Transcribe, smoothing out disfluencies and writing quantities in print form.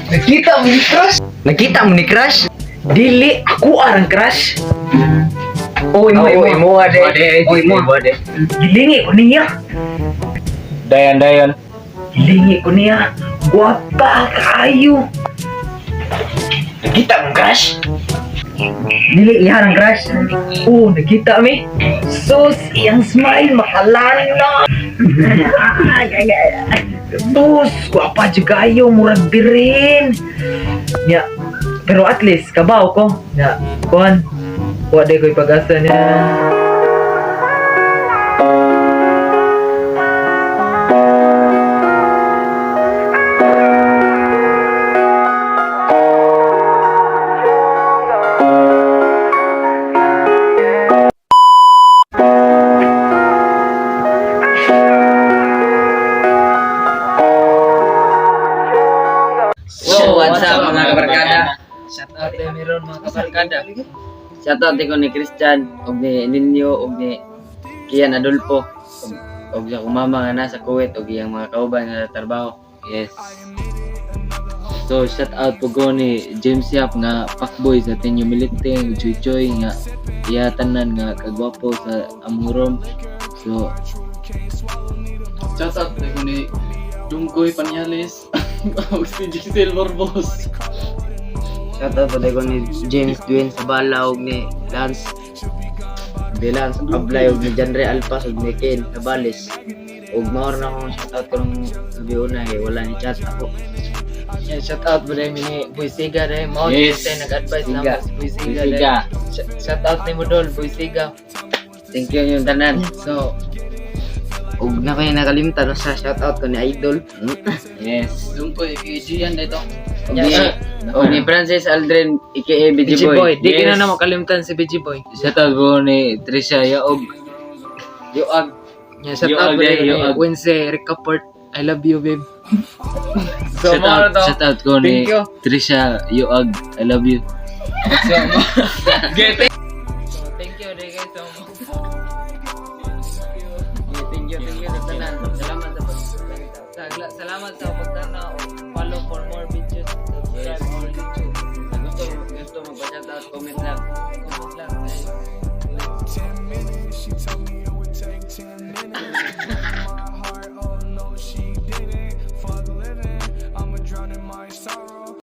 Nakita mo ni crush? Nakita mo ni crush? Dili, ako arang crush. Oh, imo, Oo, imo. imo ade. Oh, imo. Imo ade. Gilingi ko niya. Dayan, dayan. Gilingi ko niya. Guwapa kaayo. Nakita mo crush? Dili iya ang crush. Oh, nakita mi. Sus, iyang smile makalana. Sus, guwapa jud kaayo, murag birin. Nya, pero at least kabaw ko. Nya, kuan. Wa day ko'y pag-asa niya. So, what's up, mga kabarkada? Shout out day meron, mga kabarkada. Shout out ko ni Christian, og ni Ninyo, og ni Kian Adolfo, og sa akong mama nga nasa Kuwait, og iyang mga kauban nga trabaho. Yes. So shout out po ko ni James Yap nga fuckboy sa Tenyo Milite, Joy Joy nga iya tanan nga kagwapo sa among room. So Shout out ko ni Dunggoy Panyales og si Giselle Borbos. Shout out po ko ni James Dwayne Sabala, og ni Lance Lance Ablay, og ni Janre Alpas, og ni Ken Nabales. Og mao na akong shout out karong gabi una eh, wala ni chat ako. Yeah, shout out ba day mi ni Boy Siga day. Mao Yes. yes. Nag-advise na Siga. mo si Boy Siga Boy day. Siga. Shout out ni mo dol, Boy Siga. Thank you yung tanan. So, Og na kayo nakalimtan sa shout out ko ni Idol. Yes. Dunggoy kay Gian dito. Og ni, og ni Francis Aldrin aka BG BG Boy. Boy. Di Yes. ka na makalimtan si BG Boy. Shout out po ni Trisha Yaog. Yuag. Yeah, shout Yoag out ba day, day ni yoag. Wednesday Ricaport. I love you, babe. So, Shout mao out, na to. shout out ko ni Thank you. Trisha Yoag. I love you. So, thank you day guys. So, Thank you, thank you sa tanan. Salamat sa pag salamat sa pagtanaw. Follow for more videos. Subscribe our YouTube. Gusto gusto magpa-shout out, comment lang. Comment lang, guys. 10 minutes. She told me it would take 10 minutes.